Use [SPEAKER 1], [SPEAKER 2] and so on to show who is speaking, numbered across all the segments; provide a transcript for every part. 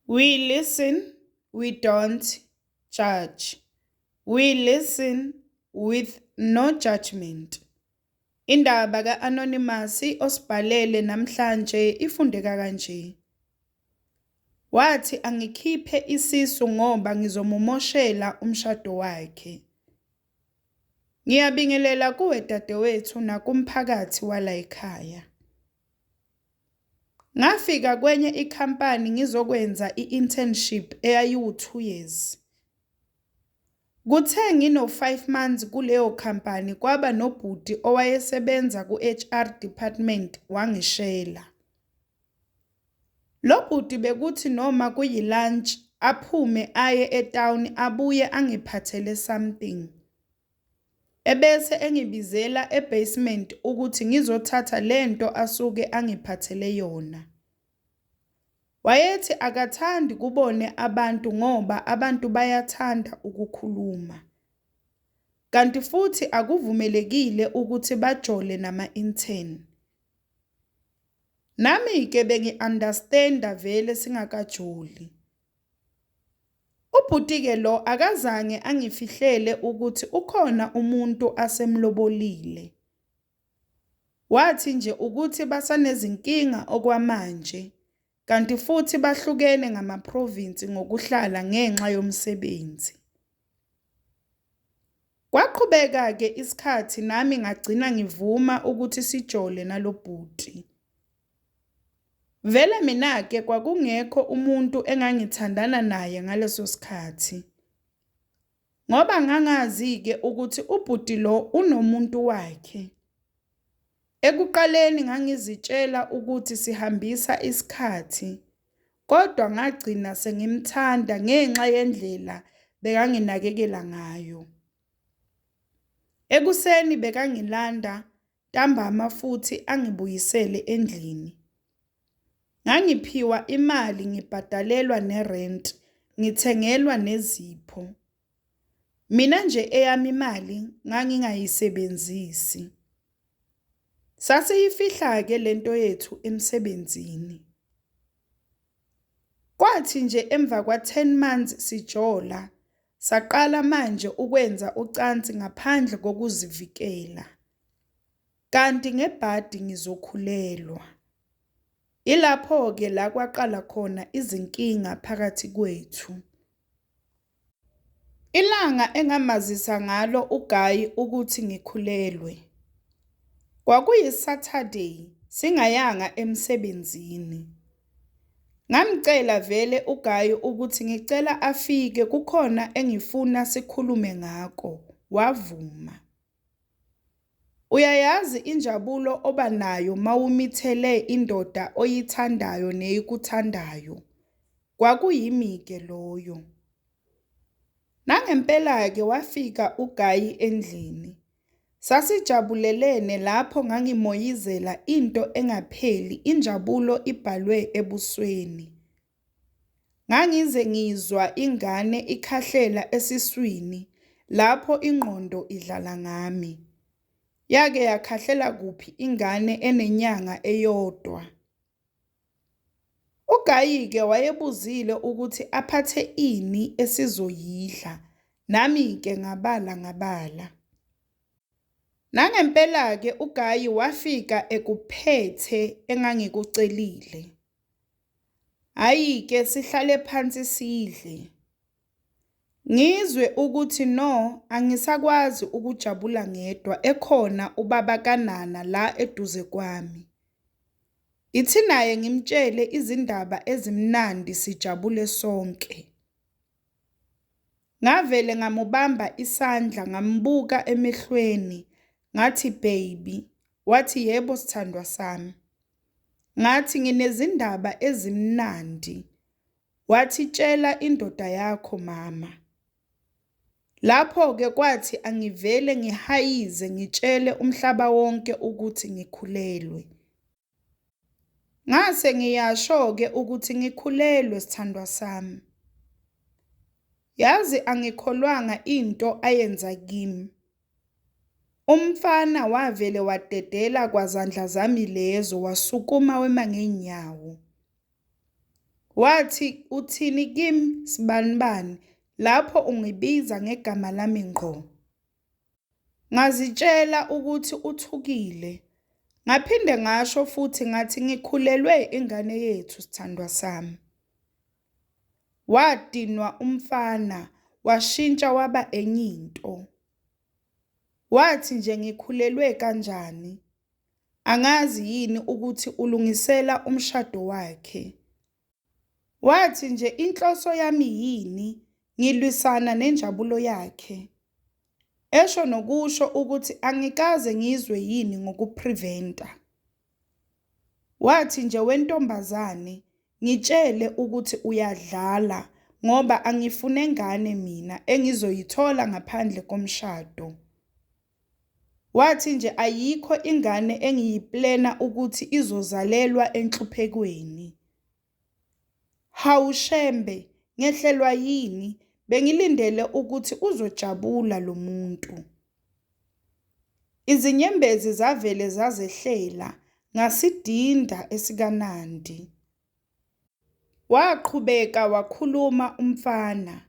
[SPEAKER 1] We listen, we don't judge. We listen with no judgment. Indaba ka-Anonymous osibhalele namhlanje ifundeka kanje. Wathi angikhiphe isisu ngoba ngizomumoshela umshado wakhe. Ngiyabingelela kuwe dadewethu nakumphakathi walayikhaya. Ngafika kwenye ikhampani ngizokwenza i-internship eyayiwu-2 years. Kuthe ngino-5 months kuleyo khampani kwaba nobhuti owayesebenza ku-HR department wangishela. Lo bhuti bekuthi noma kuyi-lunch aphume aye etown abuye angiphathele something. Ebese engibizela e-basement ukuthi ngizothatha lento asuke angiphathele yona. Wayethi akathandi kubone abantu ngoba abantu bayathanda ukukhuluma. Kanti futhi akuvumelekile ukuthi bajole nama-intern. Nami-ke bengi-understand-a vele singakajoli. Ubhuti-ke lo akazange angifihlele ukuthi ukhona umuntu asemlobolile. Wathi nje ukuthi basanezinkinga okwamanje kanti futhi bahlukene ngamaphrovinsi ngokuhlala ngenxa yomsebenzi. Kwaqhubeka-ke isikhathi nami ngagcina ngivuma ukuthi sijole nalo bhuti. Vele mina-ke kwakungekho umuntu engangithandana naye ngaleso sikhathi. Ngoba ngangazi-ke ukuthi ubhuti lo unomuntu wakhe. Ekuqaleni ngangizitshela ukuthi sihambisa isikhathi, kodwa ngagcina sengimthanda ngenxa yendlela bekanginakekela ngayo. Ekuseni bekangilanda ntambama futhi angibuyisele endlini. Ngangiphiwa imali ngibhadalelwa nerent, ngithengelwa nezipho. Mina nje eyami imali ngangingayisebenzisi. Sasiyifihla-ke lento yethu emsebenzini. Kwathi nje emva kwa-10 months sijola, saqala manje ukwenza ucansi ngaphandle kokuzivikela. Kanti ngebhadi ngizokhulelwa. Ilapho-ke la kwaqala khona izinkinga phakathi kwethu. Ilanga engamazisa ngalo uGuy ukuthi ngikhulelwe, kwakuyi-Saturday singayanga emsebenzini. Ngamcela vele uGuy ukuthi ngicela afike kukhona engifuna sikhulume ngako, wavuma. Uyayazi injabulo oba nayo mawumithele indoda oyithandayo neyikuthandayo, kwakuyimi-ke loyo. Nangempela-ke wafika uGuy endlini. Sasijabulelene lapho ngangimoyizela into engapheli injabulo ibhalwe ebusweni. Ngangize ngizwa ingane ikhahlela esiswini lapho ingqondo idlala ngami. Yake yakhahlela kuphi ingane enenyanga eyodwa? UGuy-ke wayebuzile ukuthi aphathe ini esizoyidla, nami-ke ngabala ngabala. Nangempela-ke uGuy wafika ekuphethe engangikucelile. Hhayi-ke sihlale phansi sidle. Ngizwe ukuthi no angisakwazi ukujabula ngedwa ekhona ubaba kaNana la eduze kwami. Ithi naye ngimtshele izindaba ezimnandi sijabule sonke. Ngavele ngamubamba isandla ngambuka emehlweni ngathi baby, wathi yebo sithandwa sami. Ngathi nginezindaba ezimnandi, wathi tshela indoda yakho mama. Lapho-ke kwathi angivele ngihayize ngitshele umhlaba wonke ukuthi ngikhulelwe. Ngase ngiyasho-ke ukuthi ngikhulelwe sithandwa sami. Yazi angikholwanga into ayenza kimi. Umfana wavele wadedela kwazandla zami lezo wasukuma wema ngeenyawo. Wathi uthini kim sbanibani lapho ungibiza ngegama lami ngqo. Ngazitshela ukuthi uthukile, ngaphinde ngasho futhi ngathi ngikhulelwe ingane yethu sthandwa sami. Wadinwa umfana washintsha waba enyinto. Wathi nje ngikhulelwe kanjani? Angazi yini ukuthi ulungisela umshado wakhe. Wathi nje inhloso yami yini ngilwisana nenjabulo yakhe. Esho nokusho ukuthi angikaze ngizwe yini ngokupreventa. Wathi nje wentombazane ngitshele ukuthi uyadlala ngoba angifune ngane mina engizoyithola ngaphandle komshado. Wathi nje ayikho ingane engiyiplena ukuthi izozalelwa enhluphekweni. Hawu Shembe ngehlelwa yini bengilindele ukuthi uzojabula lo muntu. Izinyembezi zavele zazehlela ngasidinda esikaNandi. Waqhubeka wakhuluma umfana,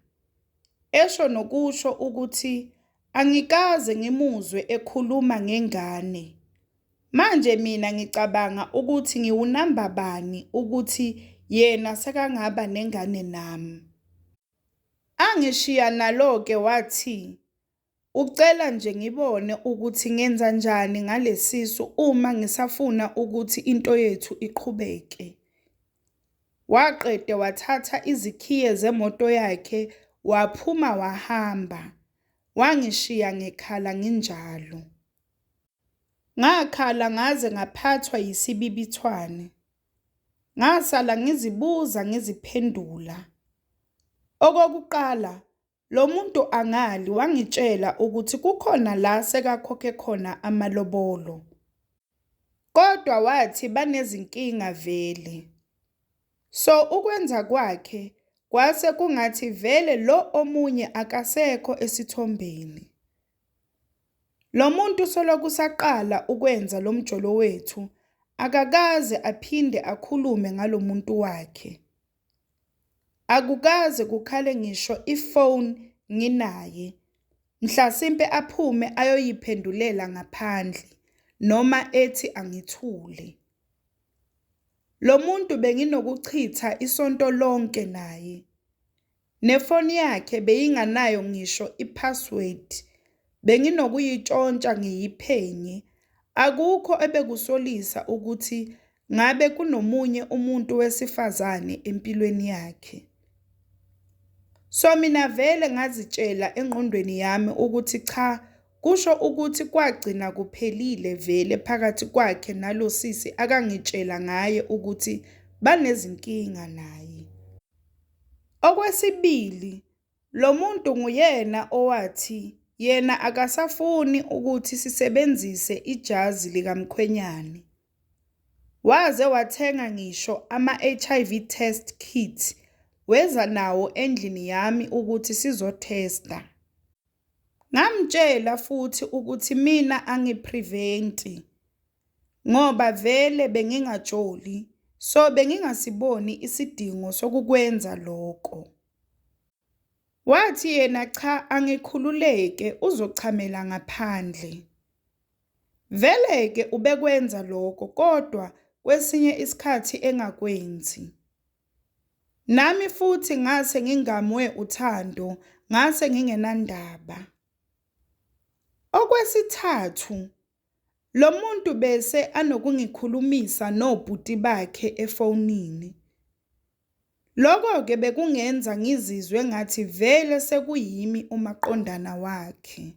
[SPEAKER 1] esho nokusho ukuthi angikaze ngimuzwe ekhuluma ngengane, manje mina ngicabanga ukuthi ngiwunamba bani ukuthi yena sekangaba nengane nami. Angishiya nalo-ke wathi ucela nje ngibone ukuthi ngenzanjani ngalesisu uma ngisafuna ukuthi into yethu iqhubeke. Waqede wathatha izikhiye zemoto yakhe waphuma wahamba, wangishiya ngikhala nginjalo. Ngakhala ngaze ngaphathwa yisibibithwane. Ngasala ngizibuza ngiziphendula. Okokuqala, lo muntu angali wangitshela ukuthi kukhona la sekakhokhe khona amalobolo. Kodwa wathi banezinkinga vele. So ukwenza kwakhe kwase kungathi vele lo omunye akasekho esithombeni. Lo muntu solokhu saqala ukwenza lo mjolo wethu akakaze aphinde akhulume ngalo muntu wakhe. Akukaze kukhale ngisho ifoni nginaye, mhlasimpe aphume ayoyiphendulela ngaphandle noma ethi angithule. Lo muntu benginokuchitha isonto lonke naye. Nefoni yakhe beyinganayo ngisho i-password, benginokuyintshontsha ngiyiphenye. Akukho ebekusolisa ukuthi ngabe kunomunye umuntu wesifazane empilweni yakhe. So mina vele ngazitshela engqondweni yami ukuthi cha kusho ukuthi kwagcina kuphelile vele phakathi kwakhe nalo sisi akangitshela ngaye ukuthi banezinkinga naye. Okwesibili, lo muntu nguyena owathi yena akasafuni ukuthi sisebenzise ijazi likamkhwenyane. Waze wathenga ngisho ama-HIV test kit weza nawo endlini yami ukuthi sizothesta. Ngamtshela futhi ukuthi mina angipreventi ngoba vele bengingajoli so bengingasiboni isidingo sokukwenza loko. Wathi yena cha angikhululeke uzochamela ngaphandle. Vele-ke ubekwenza loko kodwa kwesinye isikhathi engakwenzi. Nami futhi ngase ngingamwe uthando ngase ngingenandaba. Okwesithathu, lo muntu bese anokungikhulumisa nobhuti bakhe efonini. Lokho-ke bekungenza ngizizwe ngathi vele sekuyimi umaqondana wakhe.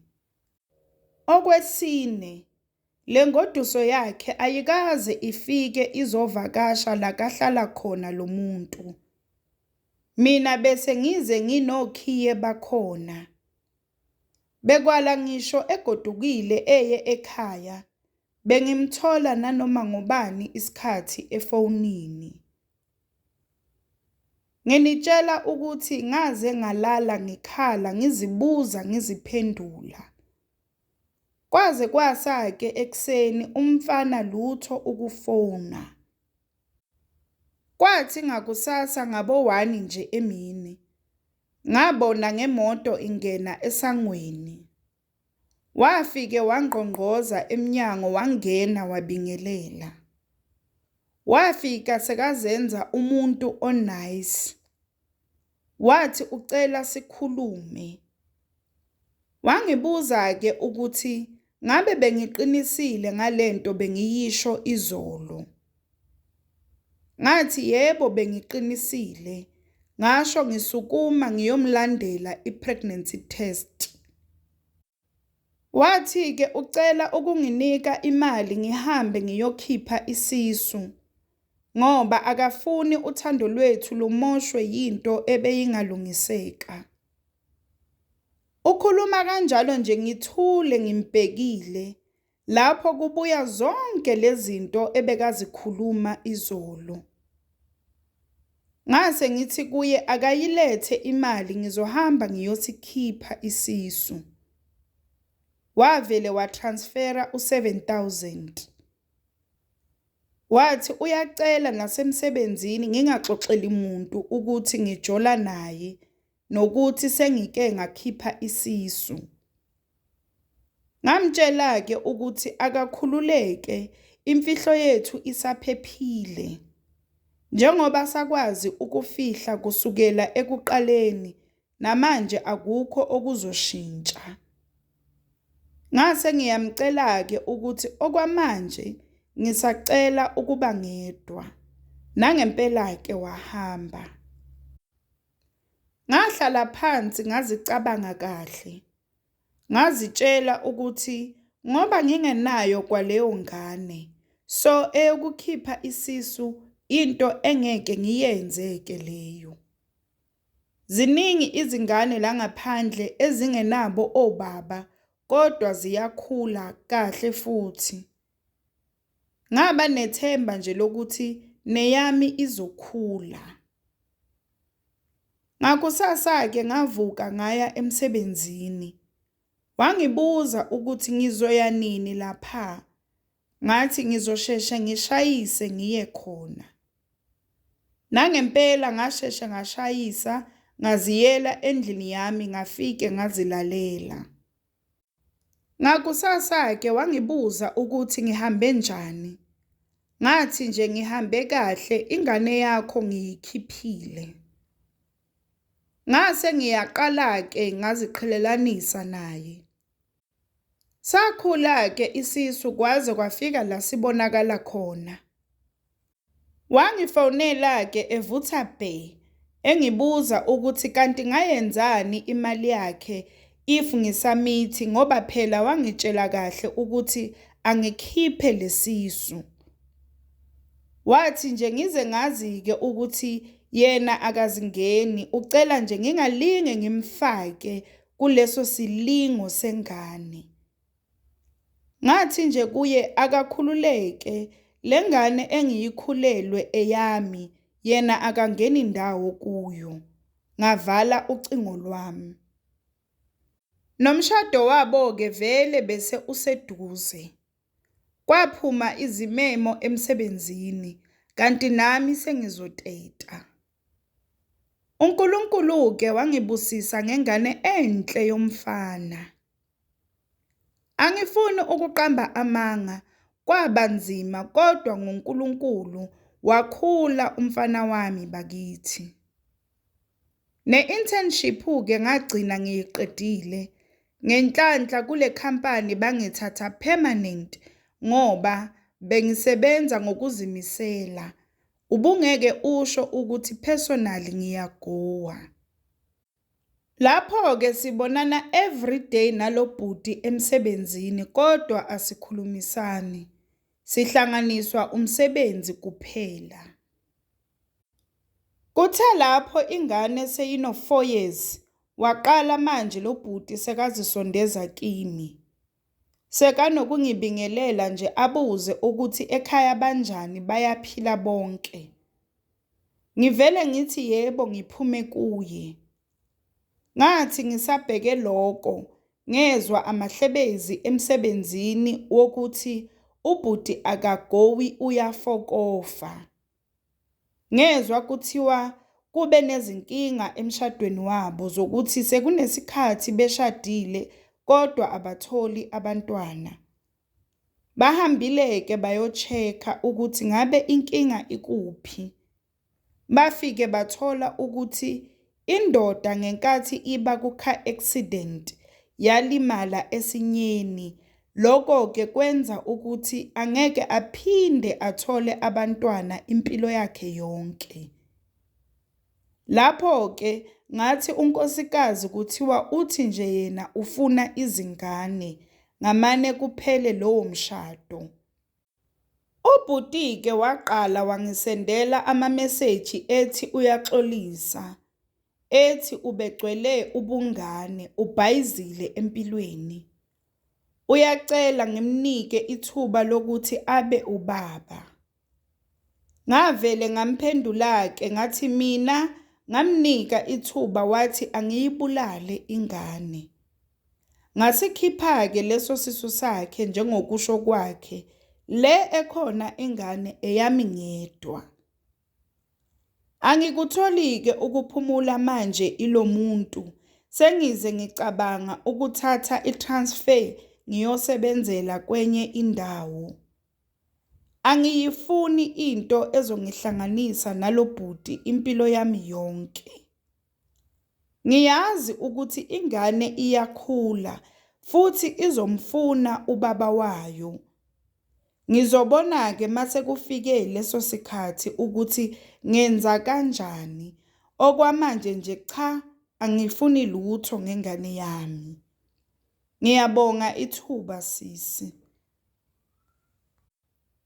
[SPEAKER 1] Okwesine, le ngoduso yakhe ayikaze ifike izovakasha la kahlala khona lo muntu. Mina bese ngize nginokhiye bakhona. Bekwala ngisho egodukile eye ekhaya, bengimthola nanoma ngobani isikhathi efonini. Nginitshela ukuthi ngaze ngalala ngikhala ngizibuza ngiziphendula. Kwaze kwasa-ke ekuseni umfana lutho ukufona. Kwathi ngakusasa ngabo-1 nje emini, ngabona ngemoto ingena esangweni. Wafike wangqongqoza emnyango wangena wabingelela. Wafika sekazenza umuntu o-nice. Wathi ucela sikhulume. Wangibuza-ke ukuthi ngabe bengiqinisile ngalento bengiyisho izolo. Ngathi yebo bengiqinisile, ngasho ngisukuma ngiyomlandela i-pregnancy test. Wathi-ke ucela ukunginika imali ngihambe ngiyokhipha isisu ngoba akafuni uthando lwethu lumoshwe yinto ebeyingalungiseka. Ukhuluma kanjalo nje ngithule ngimbhekile, lapho kubuya zonke lezi zinto ebekazikhuluma izolo. Ngase ngithi kuye akayilethe imali ngizohamba ngiyosikhipha isisu. Wavele watransfera u-7000. Wathi uyacela nasemsebenzini ngingaxoxeli muntu ukuthi ngijola naye nokuthi sengike ngakhipha isisu. Ngamtshela-ke ukuthi akakhululeke imfihlo yethu isaphephile. Njengoba sakwazi ukufihla kusukela ekuqaleni, namanje akukho okuzoshintsha. Ngase ngiyamcela-ke ukuthi okwamanje ngisacela ukuba ngedwa. Nangempela-ke wahamba. Ngahlala phansi ngazicabanga kahle. Ngazitshela ukuthi ngoba ngingenayo kwaleyo ngane, so eyokukhipha isisu into engeke ngiyenze-ke leyo. Ziningi izingane la ngaphandle ezingenabo obaba kodwa ziyakhula kahle futhi. Ngaba nethemba nje lokuthi neyami izokhula. Ngakusasa-ke ngavuka ngaya emsebenzini. Wangibuza ukuthi ngizoya nini lapha. Ngathi ngizosheshe ngishayise ngiye khona. Nangempela ngasheshe ngashayisa ngaziyela endlini yami ngafike ngazilalela. Ngakusasa-ke wangibuza ukuthi ngihambe njani. Ngathi nje ngihambe kahle ingane yakho ngiyikhiphile. Ngase ngiyaqala-ke ngaziqhelelanisa naye. Sakhula-ke isisu kwaze kwafika la sibonakala khona. Wangifonela-ke evutha bhe engibuza ukuthi kanti ngayenzani imali yakhe if ngisamithi ngoba phela wangitshela kahle ukuthi angikhiphe lesisu. Wathi nje ngize ngazi-ke ukuthi yena akazingeni ucela nje ngingalinge ngimfake kuleso silingo sengane. Ngathi nje kuye akakhululeke le ngane engiyikhulelwe eyami yena akangeni ndawo kuyo. Ngavala ucingo lwami. Nomshado wabo-ke vele bese useduze. Kwaphuma izimemo emsebenzini kanti nami sengizoteta. UNkulunkulu-ke wangibusisa ngengane enhle yomfana. Angifuni ukuqamba amanga, kwaba nzima kodwa ngoNkulunkulu wakhula umfana wami bakithi. Ne-internship-ke ngagcina ngiyiqedile. Ngenhlanhla kule khampani bangithatha permanent ngoba bengisebenza ngokuzimisela. Ubungeke usho ukuthi personally ngiyagowa. Lapho-ke sibonana everyday nalo bhuti emsebenzini kodwa asikhulumisani. Sihlanganiswa umsebenzi kuphela. Kuthe lapho ingane seyino-4 years waqala manje lo bhuti sekazisondeza kimi. Sekanokungibingelela nje abuze ukuthi ekhaya banjani bayaphila bonke. Ngivele ngithi yebo ngiphume kuye. Ngathi ngisabheke loko ngezwa amahlebezi emsebenzini wokuthi ubhuti akagowi uyafokofa. Ngezwa kuthiwa kube nezinkinga emshadweni wabo zokuthi sekunesikhathi beshadile kodwa abatholi abantwana. Bahambile-ke bayo-check-a ukuthi ngabe inkinga ikuphi. Bafike bathola ukuthi indoda ngenkathi iba ku-car accident yalimala esinyeni. Lokho-ke kwenza ukuthi angeke aphinde athole abantwana impilo yakhe yonke. Lapho-ke ngathi unkosikazi kuthiwa uthi nje yena ufuna izingane, ngamane kuphele lowo mshado. Ubhuti-ke waqala wangisendela amameseji ethi uyaxolisa, ethi ubegcwele ubungane, ubhayizile empilweni. Uyacela ngimnike ithuba lokuthi abe ubaba. Ngavele ngamphendula-ke ngathi mina ngamnika ithuba wathi angiyibulale ingane. Ngasikhipha-ke leso sisu sakhe njengokusho kwakhe, le ekhona ingane eyami ngedwa. Angikutholi-ke ukuphumula manje ilo muntu, sengize ngicabanga ukuthatha i-transfer ngiyosebenzela kwenye indawo. Angiyifuni into ezongihlanganisa nalo bhuti impilo yami yonke. Ngiyazi ukuthi ingane iyakhula futhi izomfuna ubaba wayo. Ngizobona-ke mase kufike leso sikhathi ukuthi ngenza kanjani. Okwamanje nje cha, angifuni lutho ngengane yami. Ngiyabonga ithuba sisi.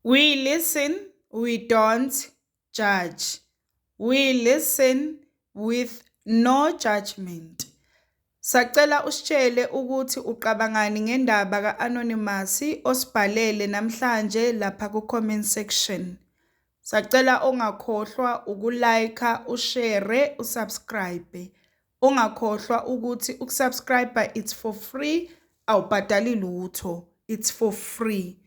[SPEAKER 1] We listen, we don't judge. We listen with no judgment. Sacela usitshele ukuthi uqabangani ngendaba ka-Anonymous osibhalele namhlanje lapha ku-comment section. Sacela ungakhohlwa uku-like, ushare, usubscribe. Ungakhohlwa ukuthi ukusubscribe it's for free, awubhadali lutho, it's for free.